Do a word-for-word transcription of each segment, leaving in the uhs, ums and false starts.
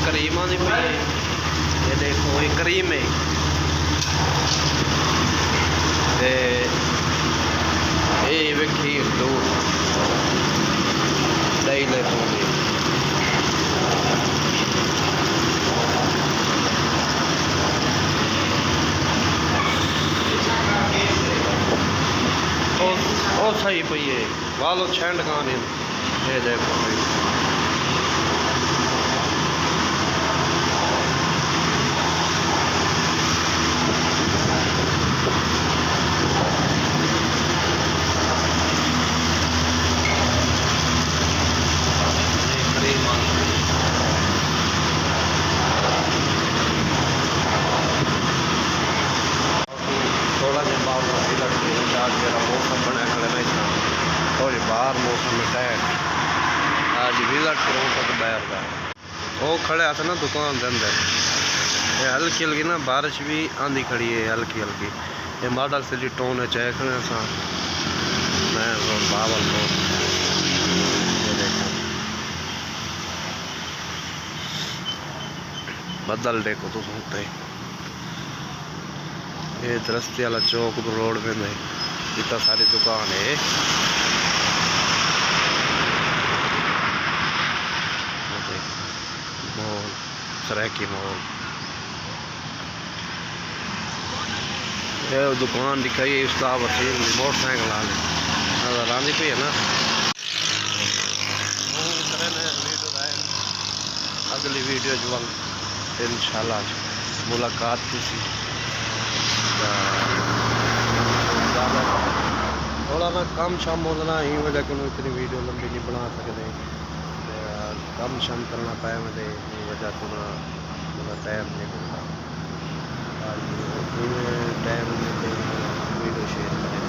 کریم آندی پئی ہے۔ اے ݙیکھو، اے کریم ہے۔ تے اے ویکھی دور ݙائی لے پوندی۔ او، او سہی پئی ہے، والو چھنڈ کانے۔ اے ݙیکھو بھائی۔ تھوڑا جیہا باہر دا وزٹ کروں، تاں جیڑھا موسم بݨیا کھڑے نا اتنا، تھوڑی باہر موسم ٹائٹ۔ اڄ وزٹ کروں تاں ٻاہر دا۔ او کھڑے ہسے نا دکان دے اندر۔ اے ہلکی ہلکی نا بارش وی آندی کھڑی ہے، ہلکی ہلکی۔ اے ماڈل سٹی ٹاؤن اچ آئے کھڑے اساں۔ میں ہݨ بہاول پور۔ اے ݙیکھو۔ بدل ݙیکھو تساں اتے۔ اے درستی والا چوک توں روڈ ویندا ہے۔ اتھاں ساری دکان ہے۔ اتے مال، سرائیکی مال۔ اے دکان ݙکھائی ہے استاد وسیم دی، موٹر سائیکل والے۔ نظر آندی پئی ہے نا؟ اڳلی ویڈیو جو ول انشاءاللہ ملاقات تھیسی۔ تاں زیادہ تر تھوڑا نا کم شم ہوندے نا، ایں وجہ کنوں اتنی ویڈیو لمبی نہیں بݨا سڳدے۔ تے کم شم کرݨا پئے ویندے، ایں وجہ کنوں نا مطلب ٹائم نہیں ملدا۔ تاں ایویں ٹائم ملے تے ویڈیو شیئر کرے۔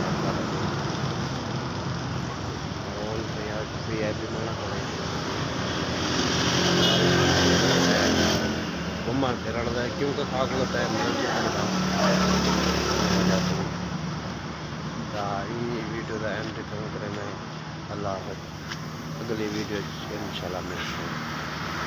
ماحول تے یار وی آئی پی بݨا کھڑے۔ گھمݨ پھرݨ دا ہے، کیونکہ ساکوں ٹائم نہیں ملدا۔ تاں ایں ویڈیو دا اینڈ اتھاں کرݨا ہے۔ اللہ حافظ۔ اڳلی ویڈیو اچ انشاءاللہ ملسوں۔